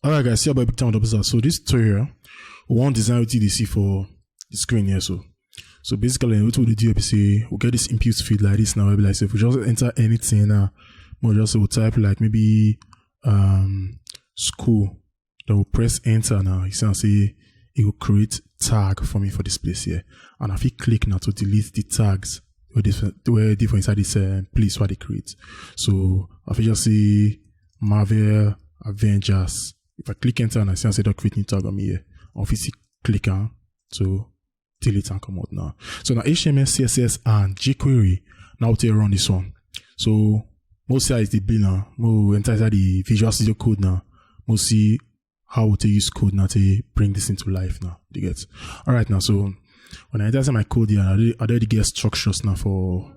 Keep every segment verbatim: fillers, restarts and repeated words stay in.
All right, guys, see about big time of the So this tutorial, we want design what you see for the screen here. So, so basically, what we do is say we get this input field like this now. We be like, so if we just enter anything now, we'll just we'll type like maybe um school. Then we'll press enter now. You see, I say it will create tag for me for this place here, and if you click now to delete the tags where this where different inside this uh, place what they create. So I fit just say Marvel Avengers. If I click enter and I see I say don't create new tag on me here. Obviously click on to delete and come out now. So now H T M L, C S S and jQuery. Now to run this one. So most is the bill now. More enter inside the Visual Studio Code now. We'll see how to use code now to bring this into life now. You get all right now. So when I enter my code here, I already, I already get structures now for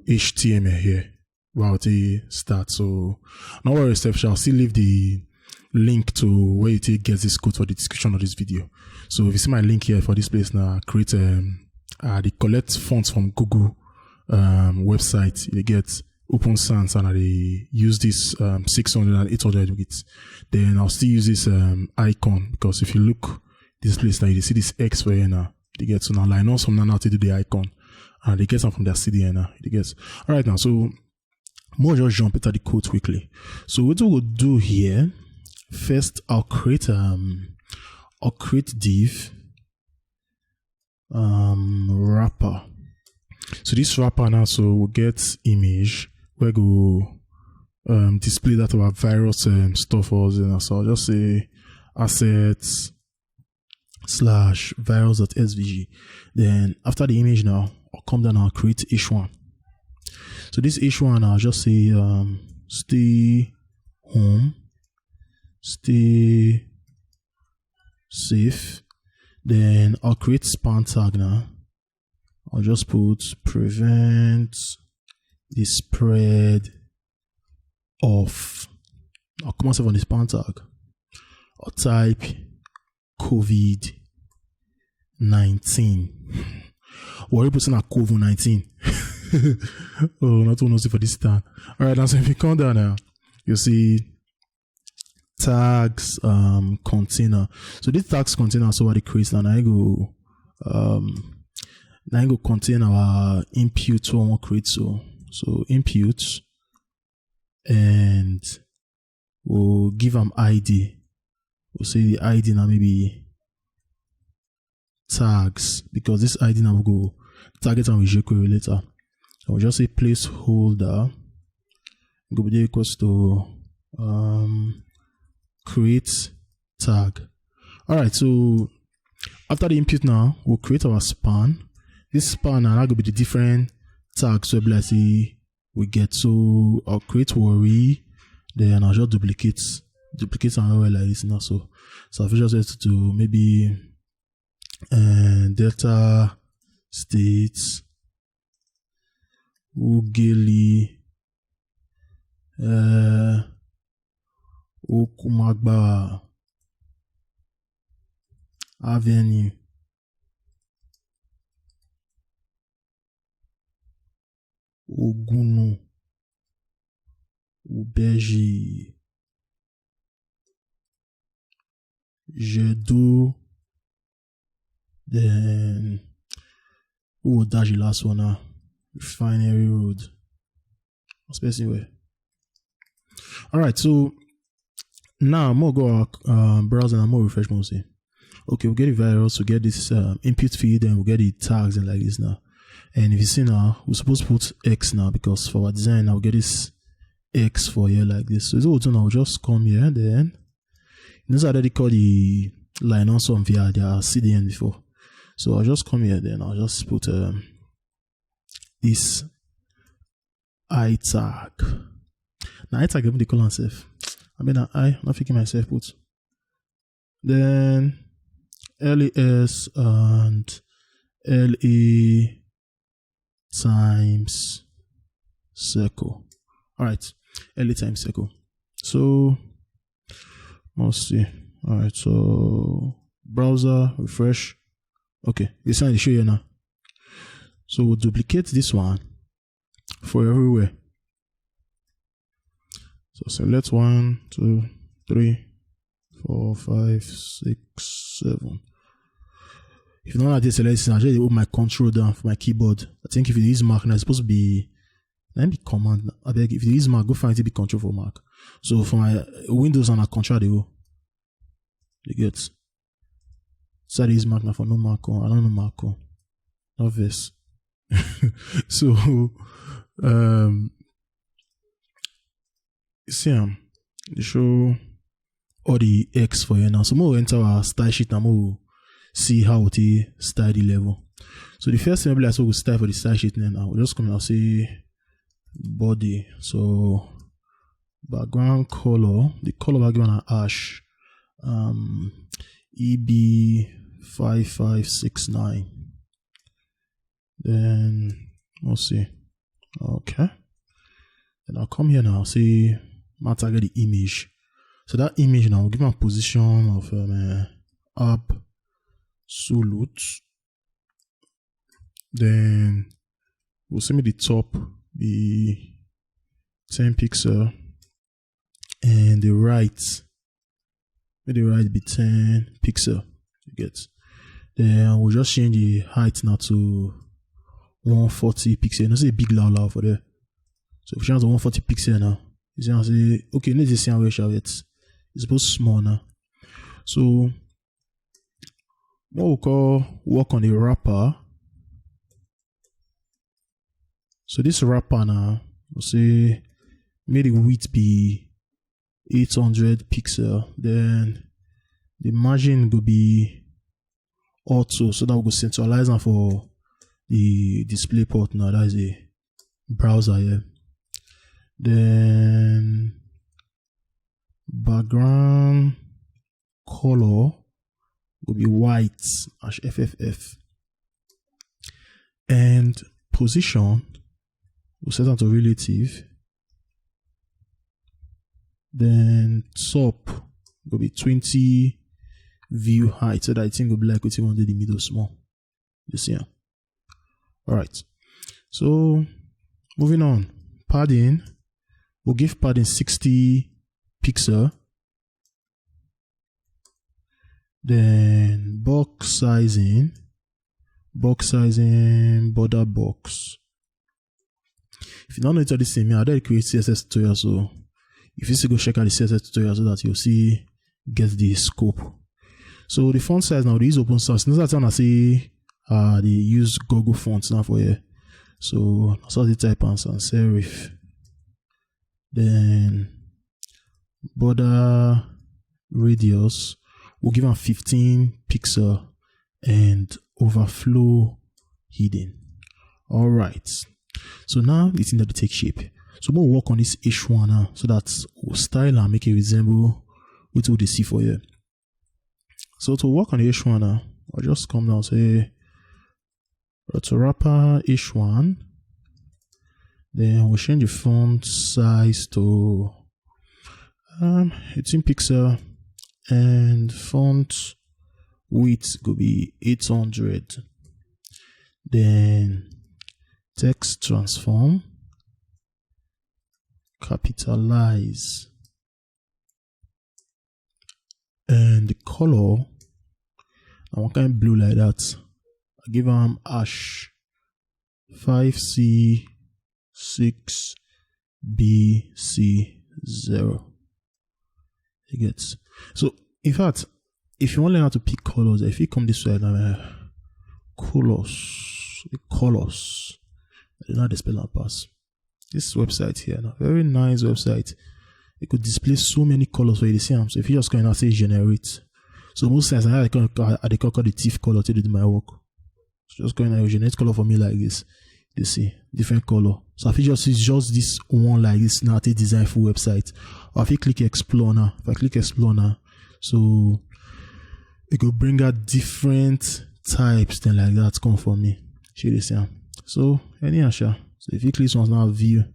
H T M L here. Wow, to start. So no worry, Steph. I'll still leave the link to where you take get this code for the description of this video. So if you see my link here for this place now, create um uh, the collect fonts from Google um website. You get Open Sans and I use this um, six hundred and eight hundred with. Then I'll still use this um, icon because if you look this place now, you see this X for here now. You get so now Linus from now to do the icon, and they get some from their C D N now. You get all right now. So more just jump into the code quickly. So what we will do here first, I'll create um, I'll create div um wrapper. So this wrapper now, so we'll get image where go um, display that our virus um, stuff was in. So I'll just say assets slash virus.svg. Then after the image now, I'll come down and create H one. So this H one, I'll just say um, stay home, stay safe. Then I'll create span tag now. I'll just put prevent the spread of. I'll come myself on the span tag. I'll type COVID nineteen. What are you putting at COVID nineteen? Oh, not one knows for this time. All right, now so if you come down now, you see tags um container. So this tags container, so what it creates now, I go um now I go contain our input we want create. So so input, and we'll give them I D. We'll say the I D now maybe tags, because this I D now will go target and with jQuery later. I'll just say placeholder go be equals to um create tag. All right, so after the input now, we'll create our span. This span now that could be the different tags. So let's say we get, so I'll create worry, then I'll just duplicate duplicate and well like this now. So so I'll just set to maybe uh, Delta State, Ughelli, uh, Okumagba Avenue, Ogunu, Ubeji, Jedo, then who will dash the last one now? Refinery Road. What's person where? All right, so now I'm gonna go our um, browser and I'm gonna refresh my see. Okay, we'll get the virus, we'll get this um, input feed, and we'll get the tags and like this now. And if you see now, we're supposed to put X now because for our design now, we'll get this X for here like this. So it's all now, we'll just come here, then this I already called the Linus on via their C D N before. So I'll just come here, then I'll just put um, this I tag. Now I tag even the colon safe. I mean, I not picking myself put. Then L E S and L E times circle. All right, L E times circle. So let's see. All right, so browser refresh. Okay, it's not show you now. So we'll duplicate this one for everywhere. So select one, two, three, four, five, six, seven. If you don't like this, let's I just hold my control down for my keyboard. I think if you use Mac now, it's supposed to be let me command. I beg if you use Mac, go find it be control for Mac. So for my Windows and a control they go. You get. So I use Mac now for no Mac. Oh, I don't know Mac. Oh. Not this. So um see um they show all the X for you now. So more enter our style sheet and more see how to style the level. So the first thing I like so we style for the style sheet then I will just come and say body. So background color, the color background are ash. Um E B five five six nine. Then we'll see. Okay. Then I'll come here now. See, matter get the image. So that image now, give my position of um, uh, absolute. Then we'll see me the top be ten pixel and the right, the right be ten pixel. You get. Then we'll just change the height now to one forty pixel. You know, say big loud loud for there. So if you change to one forty pixel now, you see, I say, okay, let's just see how we shall it. It's supposed small now. So what we call work on the wrapper. So this wrapper now, we say make the width be eight hundred pixel. Then the margin go be auto, so that we go centralize am for the display port now. That is a browser here. Then background color go be white as F F F. And position we set am to relative. Then top go be twenty view height so that I think go be like wetin one dey the middle small. You see am. All right. So moving on. Padding. We'll give padding sixty pixel. Then box sizing. Box sizing, border box. If you don't know all this thing, me, I don't create C S S tutorial, so if you still go check out the C S S tutorial so that you'll see get the scope. So the font size now, they use open source. Not that I say uh they use Google fonts now for here. So that's how they type and sans serif. Then border radius, we'll give am fifteen pixel and overflow hidden. All right. So now it's in the take shape. So we'll work on this H one now so that we'll style and make it resemble with what they see for you. So to work on the H one now, I'll just come down say to wrapper H one. Then we'll change the font size to um, eighteen pixel and font width could be eight hundred. Then text transform, capitalize, and the color, I want kind of blue like that. I give them ash five C six B C zero. You get. So in fact, if you want to learn how to pick colors, if you come this way now, uh, colors, colors. I don't know how to spell and pass. This website here now, very nice website. It could display so many colors for you to see them. So if you just go and say generate, so most times I can I can call the thief color to do my work. So just go and generate color for me like this. You see different color. So if you just use just this one like this now, take design full website. Or if you click explore now, if I click explore now, so it could bring out different types then like that come for me. See this here. So any asha. So if you click on now view,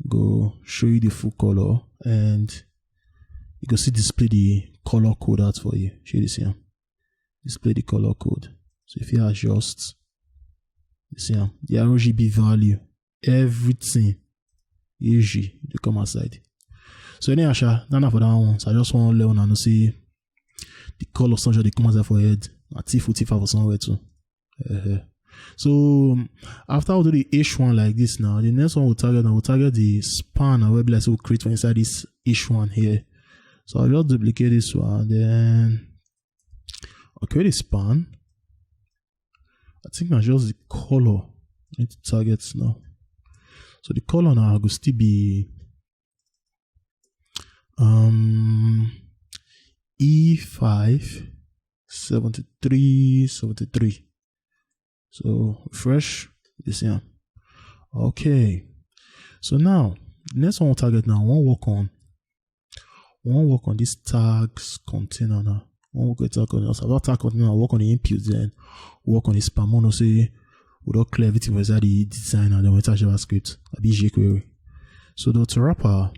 go show you the full color and you go see display the color code out for you. See this here. Display the color code. So if you adjust, you see am, the R G B value, everything, U G, they come outside. So any asha, none for that one. So I just want to let one and see the color sun just dey come outside for head. Na thief we thief am for somewhere too. Uh-huh. So um, after we do the H one like this now, the next one we'll target now, we'll target the span and web like so we'll create for inside this H one here. So I'll just duplicate this one, then I'll create a span. I think that's just the color I need to target now. So the color now will still be um E five seventy-three seventy-three. So refresh this here. Okay. So now next one we'll target now. One work on one work on this tags container now. One work on tag container. So about tag container, work on the input, then work on the span. Mono say we don't clear everything was at the design and then we touch JavaScript. A B J query. So the wrapper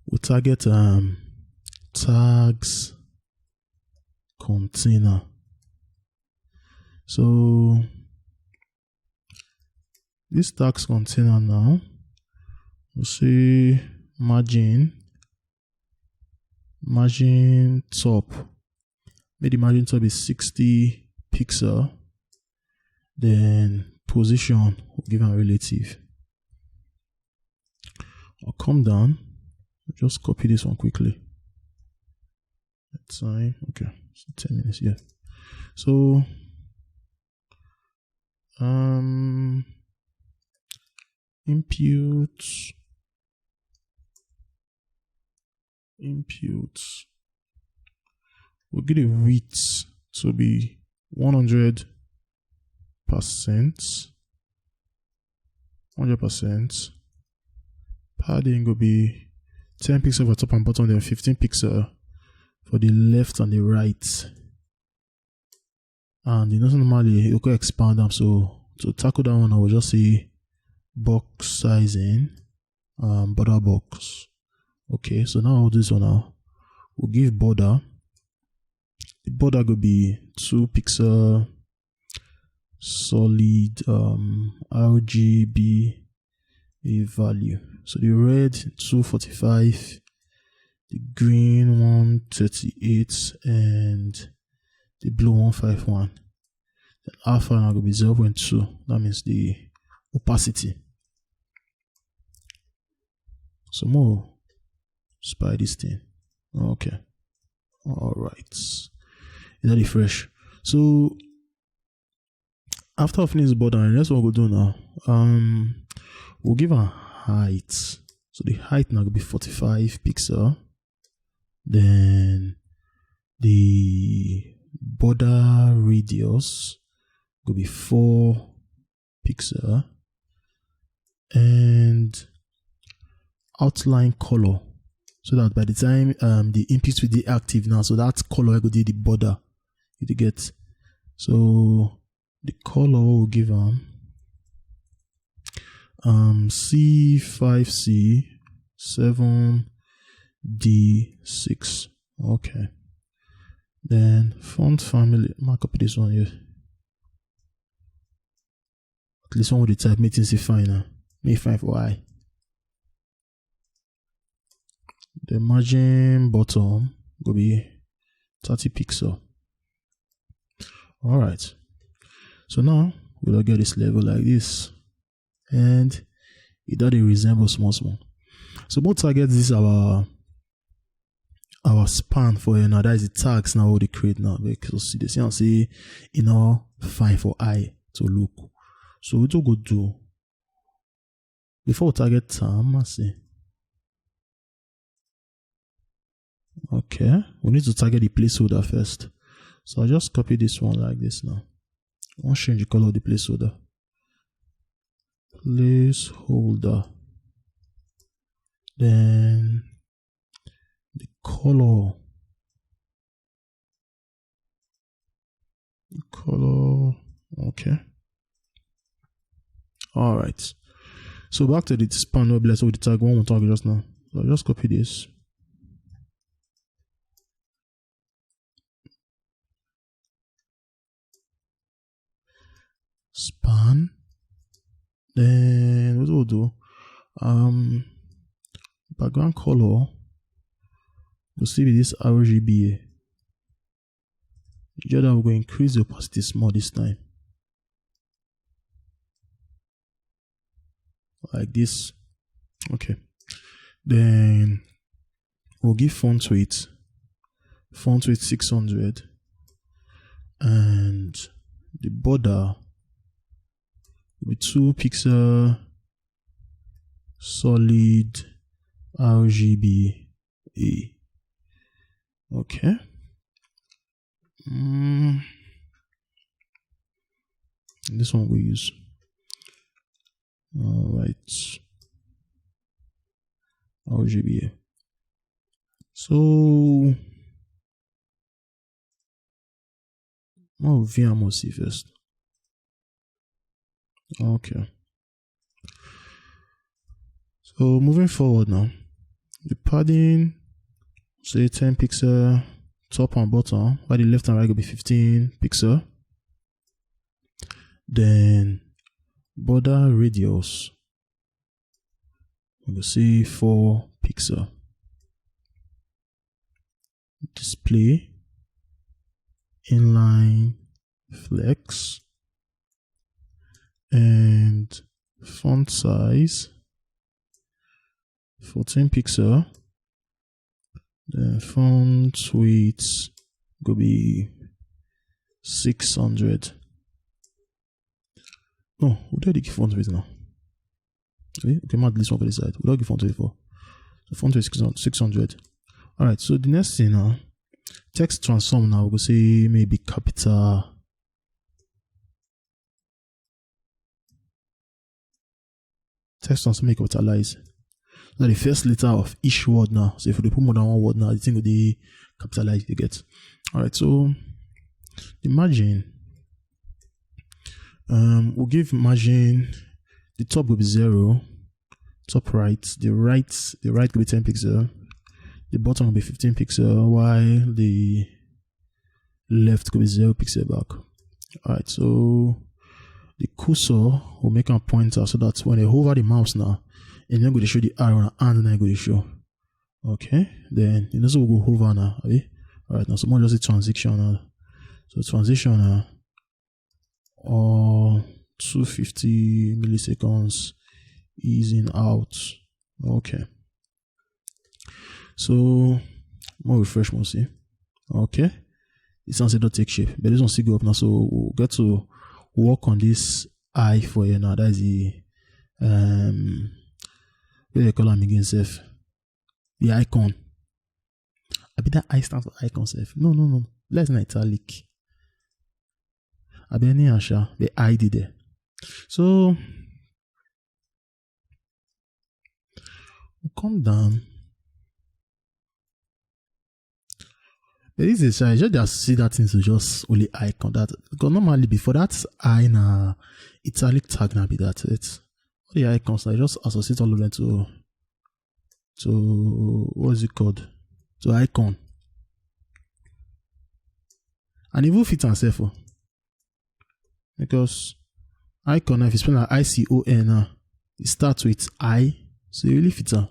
will target um tags container. So this tags container now, we'll say margin, margin top. Make the margin top is sixty pixel. Then position, we'll give a relative. I'll come down, just copy this one quickly. Time, okay, so ten minutes, yeah. So um input input we'll give the width to be one hundred percent, one hundred percent. Padding will be ten pixel for top and bottom, then fifteen pixel for the left and the right. And you know normally you can expand them. So to tackle that one, I will just say box sizing, um, border box. Okay, so now I'll do this one now. We'll give border. The border could be two pixel solid um R G B a value. So the red two forty-five, the green one thirty-eight, and the blue one five one. Then alpha now will be zero point two. That means the opacity. So more spy this thing. Okay. All right. Is that fresh? So after I finish the border, that's what we'll do now. Um, we'll give a height. So the height now will be forty-five pixel. Then the border radius will be four pixel. And outline color, so that by the time um the input will be active now, so that color will be the border you get. So the color will give um um C five C seven D six. Okay. Then font family, mark up this one here. At least one with the type, make things fine now. Make fine for I. The margin bottom will be thirty pixel. All right. So now we'll get this level like this, and it doesn't resemble small small. So we'll target this our our span for here now. That is the tags now we dey create now. Because see the see and see you know fine for I to look. So we to go do before we target time. I see. Okay, we need to target the placeholder first. So I'll just copy this one like this now. I want to change the color of the placeholder. Placeholder. Then the color. The color. Okay. All right. So back to the span no bless with the tag one we talk just now. So I'll just copy this. Span. Then what we'll do? Um, background color. Go see this R G B here. Just that we go increase the opacity small this time. Like this. Okay. Then we'll give font weight. Font weight six hundred. And the border with two pixel solid R G B A. Okay. Mm. This one we use. All right. R G B A. So, oh, V M O C first. Okay. So moving forward now, the padding, say ten pixel, top and bottom, while the left and right go be fifteen pixel. Then border radius, we go say four pixel. Display, inline flex, and font size fourteen pixel. Then font weight go be six hundred. No, we don dey give font weight now. Okay, okay, man, this one for the side. We don give font weight for. So font weight six hundred. All right, so the next thing now, text transform now, we go say maybe capital. Text transform make capitalize. Now the first letter of each word now. So if we put more than one word now, the thing will be capitalized, you get. All right, so the margin, um, we'll give margin, the top will be zero, top right, the right, the right will be ten pixel, the bottom will be fifteen pixel, while the left could be zero pixel back. All right, so the cursor will make a pointer so that when they hover the mouse now, and then go to show the arrow and then go to show. Okay, then you know so we go hover now. Abi? All right, now someone just say transition now. So transition now, or two fifty milliseconds easing out. Okay. So more refresh, more see. Okay. This one say don't take shape, but this one still go up now. So we'll get to work on this eye for you now. That's the um what do they call them again, self? The icon. I be that I stand for icon self. No, no, no. Let's not italic. I be any asha. The I did there. So come down. But this is I just, just see that thing to just only icon that, because normally before that I na italic tag na be that it. All the icons I just associate all of them to to what's it called? To icon. And even fit and self. Oh. Because icon, if you spell like I C O N now, it starts with I, so you really fit am.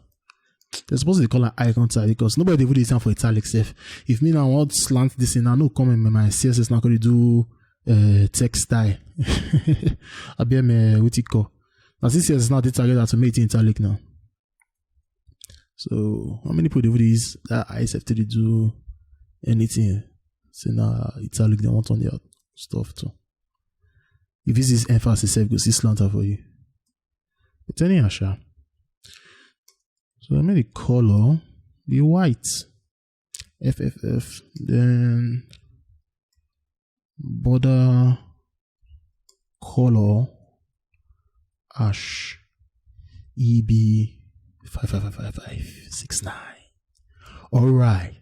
They're supposed to call an icon tag because nobody would stand for italic self. If me now want slant this in, I know come in my C S S now could do uh, text style. I be me what it call. Now C S S now they target that to make it italic now. So how many people do these that I S F T do anything? So now italic they want on their stuff too. If this is emphasis, self go see slanter for you. But anyhow, sha. So I made the color be white. F F F. Then border color ash E B five five five five six nine. All right.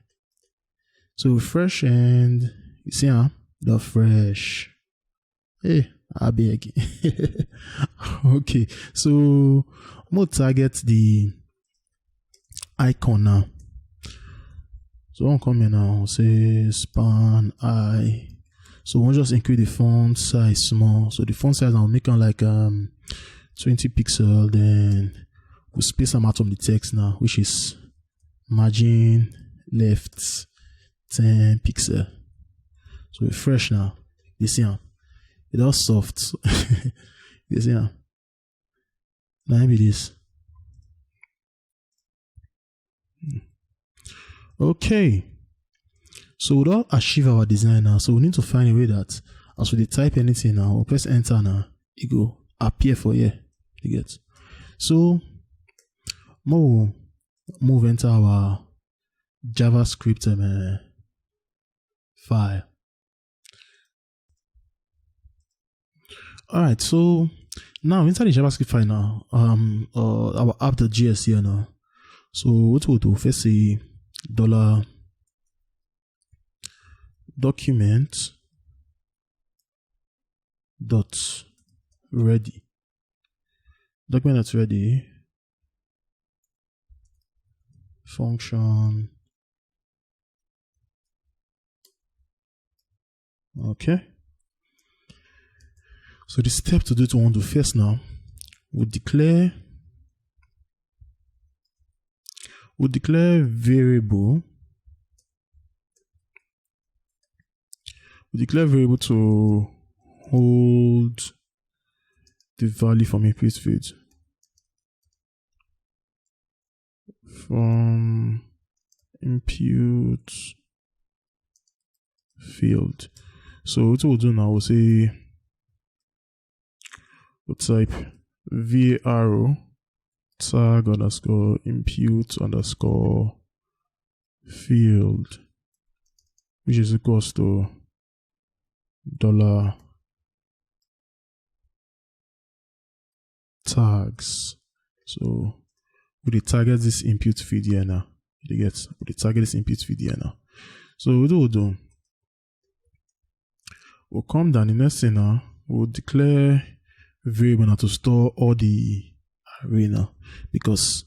So fresh and you see, huh? The fresh. Hey, I beg. Okay, so I'm gonna target the icon now. So I'll come here now, say span I. So we'll just increase the font size small. So the font size I'll make it like um twenty pixel, then we'll space them out from the text now, which is margin left ten pixel. So refresh now. You see am? It all soft. You see am? Now be this. Okay. So we don achieve our design now. So we need to find a way that as we dey type anything now, we press enter now, it go appear for here. You get? So more move enter our JavaScript um, file. All right, so now inside the JavaScript file now, um, uh, our app.js here now. So what we'll do first say dollar document dot ready. Document dot ready function. Okay. So the step to do to want to first now, we declare we declare variable. We declare variable to hold the value from input field. From input field. So what we'll do now, we'll say we'll type var tag underscore input underscore field, which is equals to dollar tags. So we dey target this input field here now. You dey get? We dey target this input field here now. So what we'll do, we'll come down the next thing now. We'll declare variable now to store all the array now, because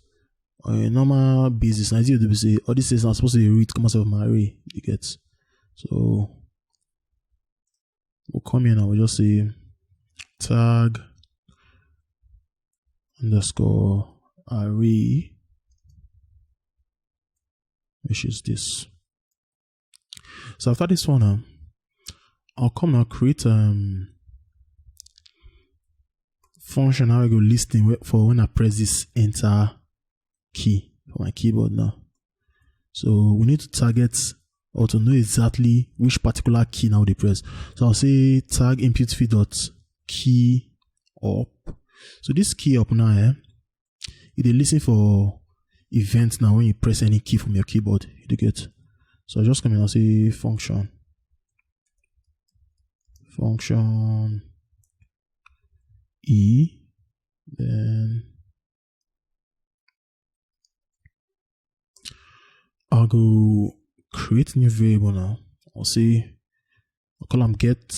on a normal basis, now you do be say all these things are supposed to be read come out of my array. You get? So we'll come here now. We'll just say tag underscore array, which is this. So after this one, um, I'll come now create um function how I go listing for when I press this enter key for my keyboard now. So we need to target or to know exactly which particular key now they press. So I'll say tag input field dot key up. So this key up now, eh, it dey listen for event now when you press any key from your keyboard. You dey get? So I just come in and say function. Function E. Then I go create new variable now. I'll say I call them get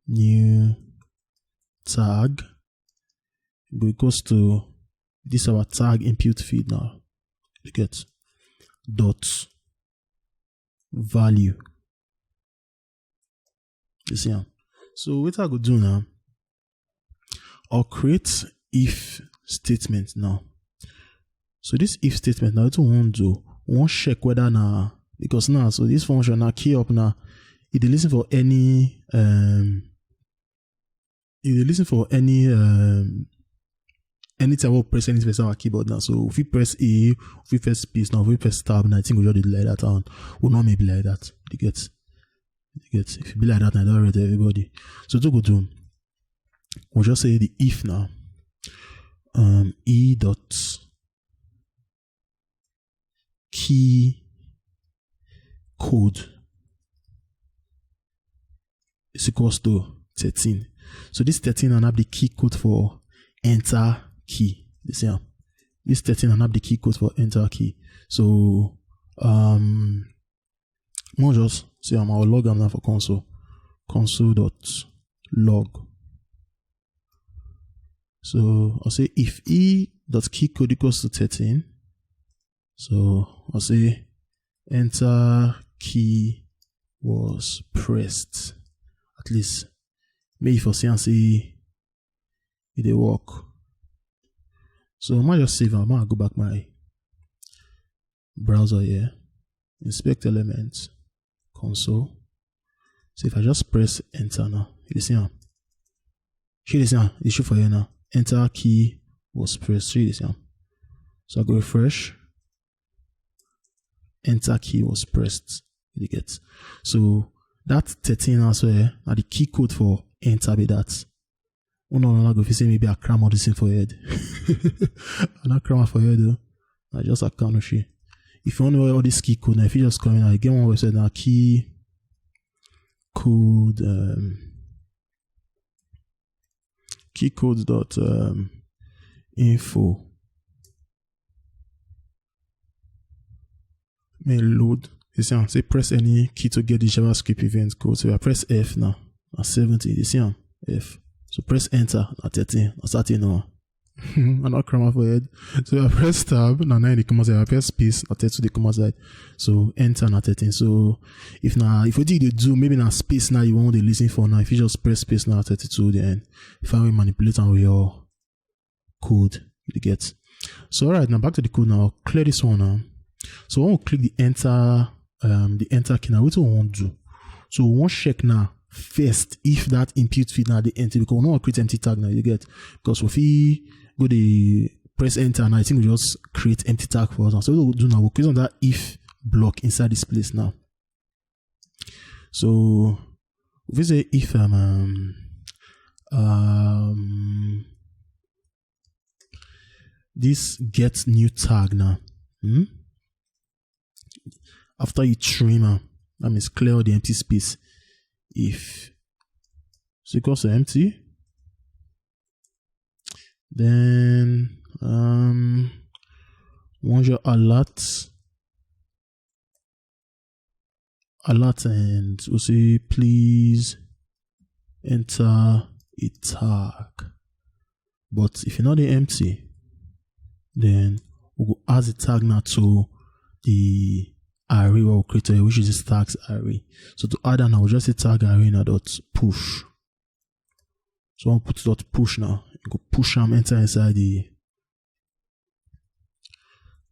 new tag. It go equals to this our tag input field now. You get? Dot value. You see am? So what I go do now, I'll create if statement now. So this if statement now, what we want do, we want check whether na, because now, so this function now key up now, it dey listen for any um it dey listen for any um anytime we press any space on our keyboard now. So if we press A, if we press space now, if we press tab now, I think we just did like that and we'll not maybe like that. You get? You get? If it be like that, I don't read everybody. So to go do, we'll just say the if now. Um, e dot key code is equals to thirteen. So this thirteen and have the key code for enter key. You see am? This thirteen and have the key code for enter key. So um, we'll just say I'm our log am now for console. Console dot log. So I'll say if e dot key code equals to thirteen. So I'll say enter key was pressed. At least make you for see and see it dey work. So I might just save am. I might go back my browser here. inspect element, console. So if I just press enter now, you see am. Shey you see am, e show for here now. Enter key was pressed. Shey you see am. So I go refresh. Enter key was pressed. You get. So that thirteen as well, na the key code for enter be that. Una no go fit say maybe I cram all this thing for head. I no cram am for head though. I just account no shit. If you want to know all this key code, now if you just come in, I get one website now, key code, um, key code dot um, info. May load. You see, am say press any key to get the JavaScript event code. So I press F now. At seventy, you see am F. So press enter at thirteen. I start in now. I no cram am for head. So I press tab, now nine the comma side. I press space, I tell to the comma side. So enter na thirteen. So if na if wetin you dey do, maybe na space now you want to listen for now. If you just press space now at thirty-two, then if I will manipulate am with your code, you get. So all right, now back to the code now. I'll clear this one now. So when we click the enter, um, the enter key now, what we want to do? So we want check now first if that input field now dey empty, because we no wan create empty tag now, you get, because we fit go dey press enter and I think we just create empty tag for us now. So what we do now, we create another if block inside this place now. So we fit say if um um, um this get new tag now. Hmm? After you trim am, that means clear all the empty space. If so equals to empty, then um once your alert alert and we'll say please enter a tag. But if you know the empty, then we go add the tag now to the array we created, which is this tags array. So to add an, I will just say tag array now dot push. So I'll put dot push now. You go push am enter inside the,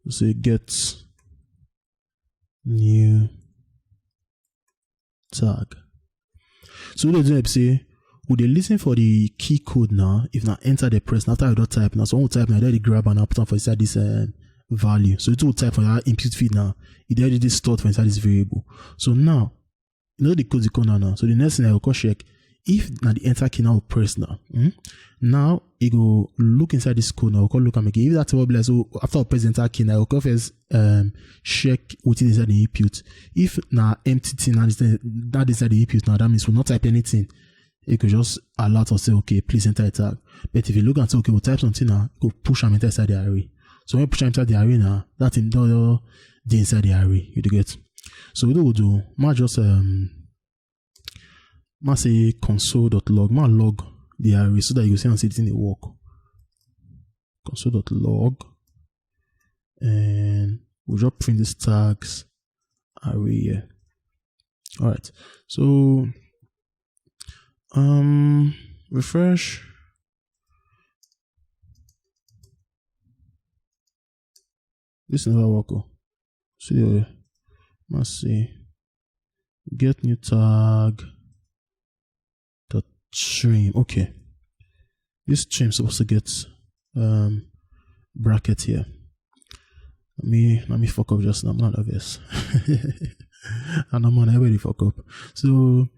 say get new tag. So what they do, say we dey listen for the key code now. If na enter the press, after I don type now, so when we type now, then the grab and put am for inside this uh, value. So it will type for that input field now. It already stored for inside this variable. So now, you know the code is corner now. So the next thing I will go check if na the enter key now press now. Hmm? Now it go look inside this code now. Go look am again. If that's what be like, so after I press the enter key now, I go first um check what is inside the input. If na empty thing that is that is inside the input now, that means we'll not type anything. It could just alert us say okay, please enter a tag. But if you look and say okay, we'll type something now, go push am enter inside the array. So when you push am inside the array now, that thing don dey inside the array. You dey get. So what we'll do, ma just um ma say console dot log, ma log the array so that you see and see the thing dey work. Console dot log, and we'll just print these tags array here. All right, so um refresh. This never work. Oh. See, uh, let's see. Get new tag dot trim. Okay, this trim supposed to get um bracket here. Let me let me fuck up just now. I'm not obvious. And I'm on everybody fuck up. So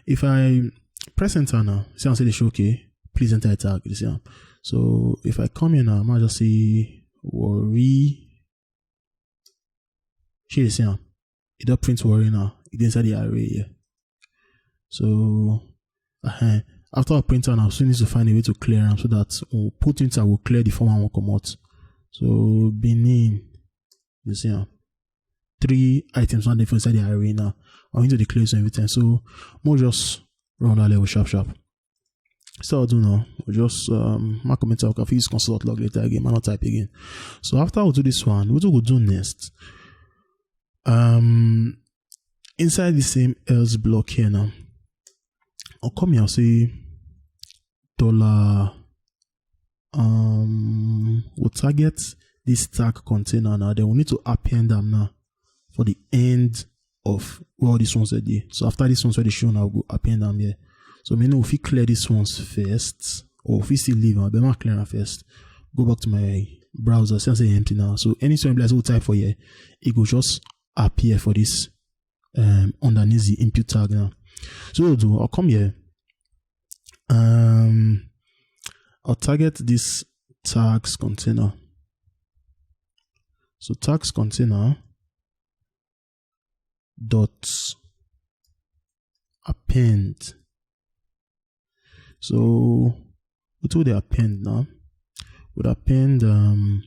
if I press enter now, see, I'm say the show okay. Please enter a tag. You see, am. So if I come here now, I might just say worry. Shey you see am? E don print worry now. E dey inside the array here. So uh, after I print am, I still need to find a way to clear am so that we put it and we'll clear the form and we'll come out. So Benin, you see am? Three items now dey for inside the array now. I need to declare some everything. So more just run that level sharp sharp. So I'll do now. We'll just um mark comment out. I fit use console dot log later again. Man, not type again. So after we'll do this one, what we'll do next? Um, inside the same else block here now, I'll come here and say dollar. Um, we'll target this tag container now. Then we need to append them now. for the end of where all these ones are there. So after these ones where they show now, go append them here. So we know if we clear these ones first, or if we still leave, I better clear them first. Go back to my browser, see say empty now. So anything I will type for here, it go just appear for this um underneath the input tag now. So we'll do, I'll come here. Um, I'll target this tags container. So tags container dot append. So what would they append now? Would append um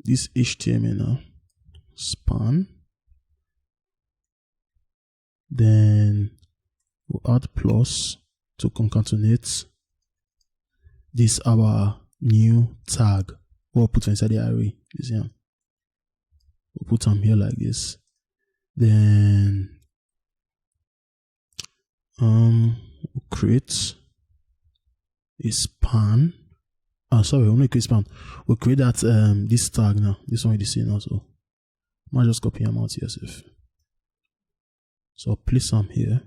this H T M L now, span. Then we'll add plus to concatenate this our new tag. We'll put inside the array. You see, we'll put them here like this. Then um we'll create a span. Oh, sorry, only create span. We'll create that um this tag now. This one you see now. So I might just copy them out here. Safe. So I'll place them here.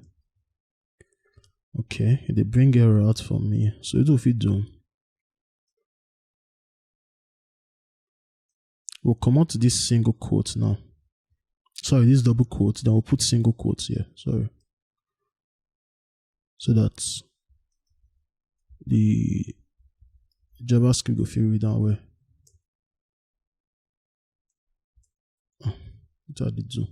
Okay, they bring error out for me. So it will fit do. We'll come out this single quote now. Sorry, this double quote. Then we'll put single quotes here. Sorry. So that the JavaScript go fit read that way. What I did do?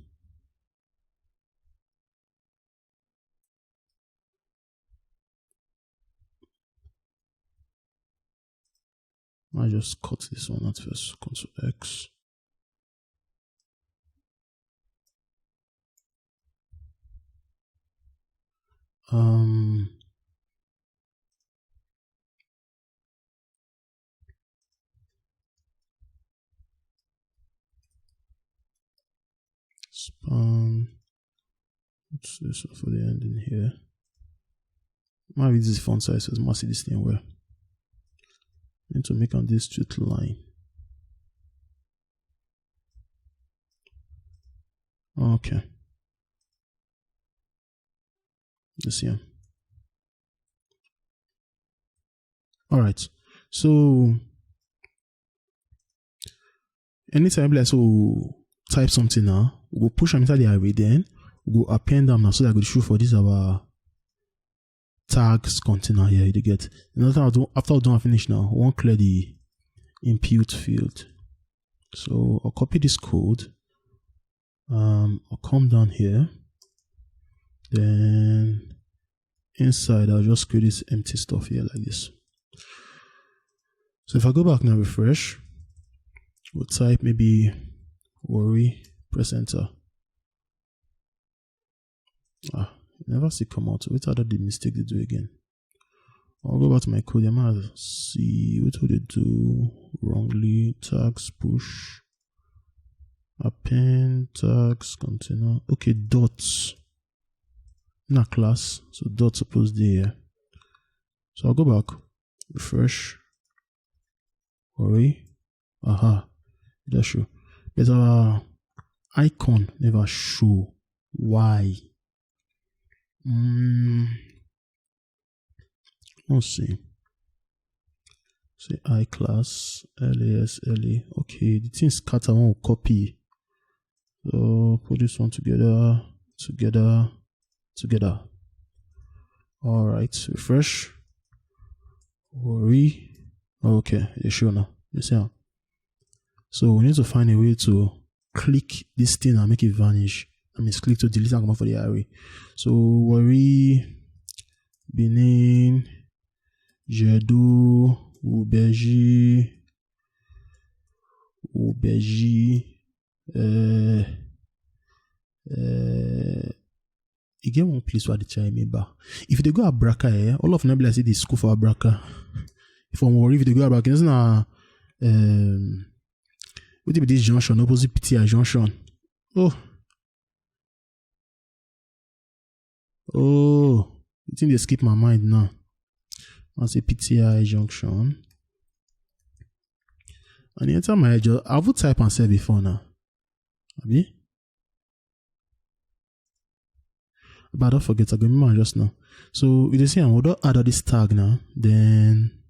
I just cut this one out first. Control X. Um, span. What's this for the ending here? Might be this font size as must see this thing well. Need to make on this straight line. Okay. Let's see. All right. So anytime like so type something now, we go push them inside the array, then we go append them now so that I go show for this our tags container here. You get another time after we don't finish now, we won't clear the input field. So I'll copy this code. Um, I'll come down here. Then inside, I'll just create this empty stuff here like this. So if I go back now, refresh, we'll type maybe Warri, press enter. Ah, never see come out. Wait, how did the mistake they do again? I'll go back to my code. I might see what would they do wrongly. Tags push, append tags container. Okay, dots. Not class, so dots supposed there. So I'll go back, refresh. Warri. Aha, that's true. But our icon never show. Why? Mm, let's see. Say I class L A S L A. Okay, the thing scatter. I want to copy. So put this one together, together, together. All right, refresh. Warri. Okay, you sure now? You see how? So we need to find a way to click this thing and make it vanish. I mean, click to delete and come out for the array. So Warri, Benin, Jedo, Ubeji, Ubeji, uh, uh, you get one place where they try me back. If they go Abraka, eh, all of them be like say they school for Abraka. If I'm worried, if they go Abraka, it's not um what be this junction, opposite P T I junction. Oh. Oh, the thing they skip my mind now. I say P T I junction. And e enter my head, just, I have type and say before now. Abi? But I don't forget, I go remember just now. So we dey see am, we don add all this tag now. Then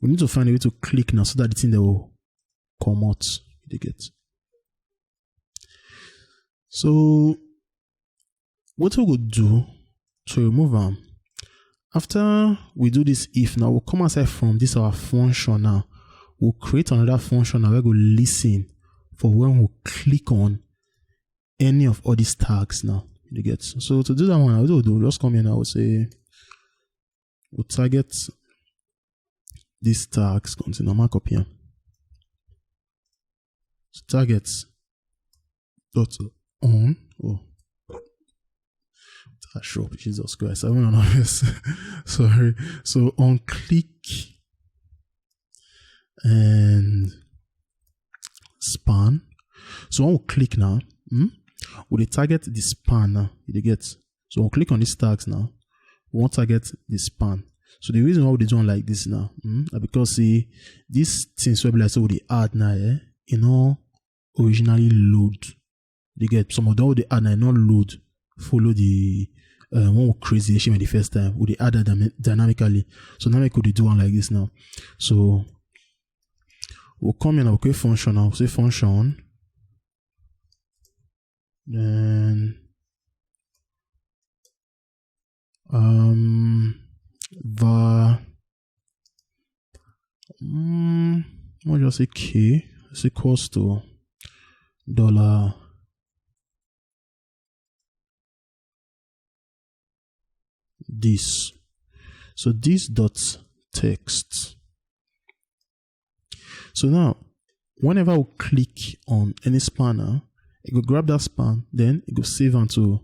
we need to find a way to click now so that the thing dey will come out. You dey get? So what we go do to remove am? After we do this if now, we'll come outside from this our function now. We'll create another function now. We go listen for when we click on any of all these tags now. You get? So to do that one, I will do, just come here now. We'll say, we'll target these tags, continue markup here. So target dot on. Oh, that show up, Jesus Christ. I don't know this. Sorry. So on click and span. So when we click now, hmm, we dey target the span now. You dey get? So we'll click on these tags now. We wan target the span. So the reason why we dey do am like this now, hmm, na because, see, these things wey be like say we dey add now, eh, e no originally load. You get? Some of them wey dey add now, e no load, follow the, uh, when we create the H T M L the first time, we dey add that dyna-, dynamically. So now we could do one like this now. So we'll come in, we'll create function now. Say function. Then um var, um, what just say k is equals to dollar this. So this dot text. So now, whenever we click on any span now, it go grab that span, then it go save am to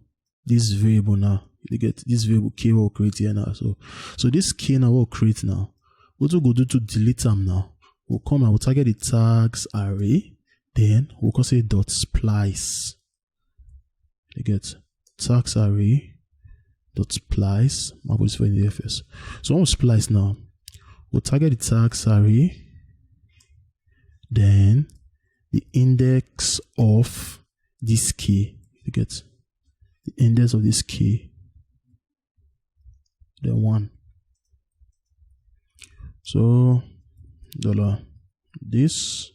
this variable now. You get this variable k wey we create here now. So, so this k now wey we create now, what we go do to delete am now? We'll come and we'll target the tags array, then we'll come say dot splice. You get tags array dot splice. My put this for in the F S. So when we splice now, we'll target the tags array, then the index of this k. You get the index of this k. Then one. So dollar this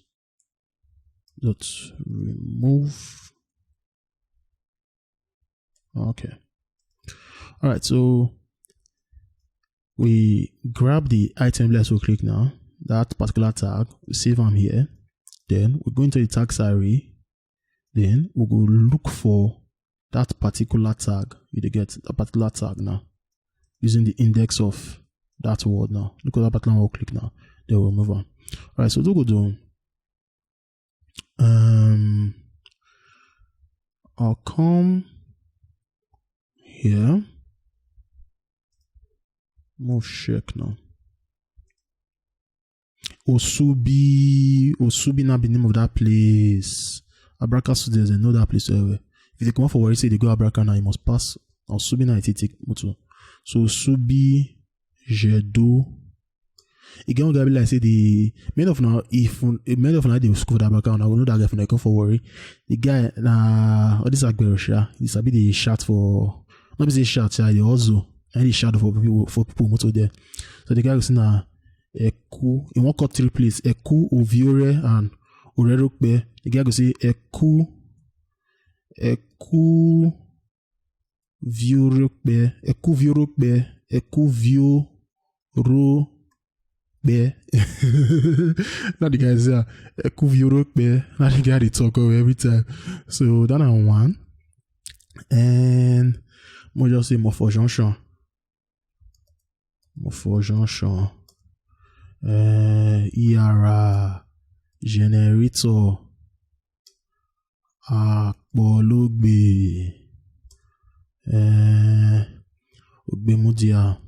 dot remove. Okay. All right. So we grab the item, let's go click now, that particular tag, we save am here. Then we go into the tags array. Then we go look for that particular tag. You dey get that particular tag now using the index of that word now. Look at that particular one, we'll click now. Then we'll move on. All right. So we go do, um, I'll come here. Move check now. Osubi, Osubi na be name of that place. Abraka students, they know that place very well. If they come for Warri, say they go Abraka now, you must pass Osubi na, I take motor. So Osubi, Jedo. E get one guy be like say the many of now, if many of now they school for that Abraka, I go know that guy from they come for Warri. The guy na all this Agbero sha, this abi dey shout for, not be say shout sha, dey hustle. And dey shout for people, for people motor there. So the guy go say na Eku, he wan call three place. Eku, Oviore, and Orerope. The guy go say Eku, Eku Viorope, Eku Viorope, Eku Viorope. Now the guy say, ah, Eku Viorope. Now the guy dey talk, oh, every time. So that na one. And mo just say Mofo Junction. Mofo Junction. Eh, Iyara, generator, Apologbe, eh, Ogbemudia.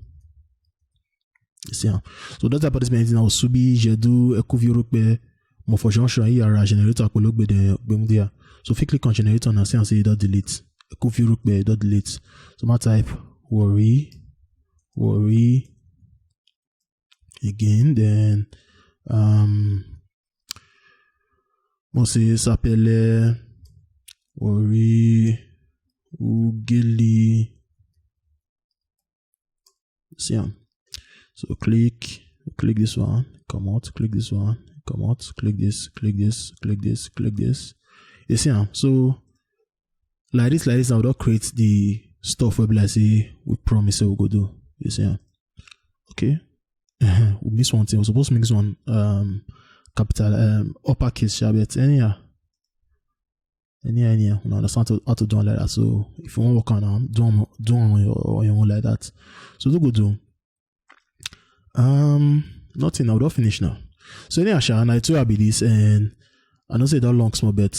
You see am? So that type of this many things now, Osubi, Jedo, Eku Viorope, Mofo Junction, Iyara, generator, Apologbe, then Ogbemudia. So if you click on generator now, see and say e don delete. Eku Viorope, e don delete. So my type Warri, Warri again, then, um, Mo say Sapele, Ori, Ugili. See am. So click, click this one, come out, click this one, come out, click this, click this, click this, click this. You see am. So like this, like this, I will create the stuff where like say we promise we go do. You see am. Okay. We miss one thing. We're supposed to make this one um capital um uppercase, sha, but anyhow. Anyhow, anyhow. You understand how to, how to do it like that. So if you want to work on am, do am do am on your, on your own like that. So do go do. Um nothing. I would all finish now. So anyhow, sha, and I too happy this, and I know say that long small, but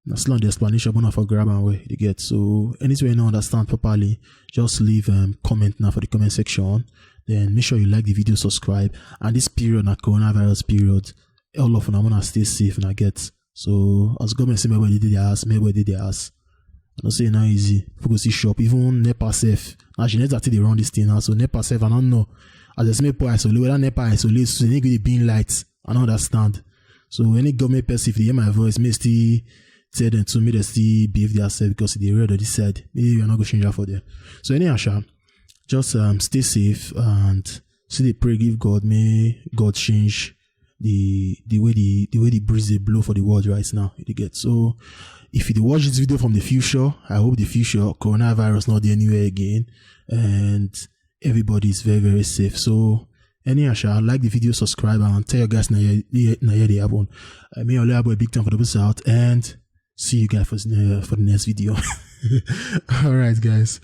na still on the explanation, but not for grab and way you get. So anything you don't understand properly, just leave um comment now for the comment section. Then make sure you like the video, subscribe. And this period, na coronavirus period, all of una wanna stay safe and I get. So as government say, everybody did their ass, everybody did their ass. I don't say not easy. People go see shop, even NEPA self. Now she never they run this thing now. So NEPA self, I don't know. As I say, people isolate, whether NEPA isolate, so they need to be being light. I don't understand. So any government person, if they hear my voice, may still tell them to me they still behave themselves because they read on this side. Maybe you're not going to change that for them. So anyhow, sha, just um stay safe and see the pray, give God, may God change the the way the the way the breeze they blow for the world right now. You get. So if you dey watch this video from the future, I hope the future coronavirus not there anywhere again, and everybody is very, very safe. So anyhow, sha, like the video, subscribe, and tell your guys now here, here, now here they happen. I mean, only have a big time for the out, and see you guys for, the- for the next video. All right, guys.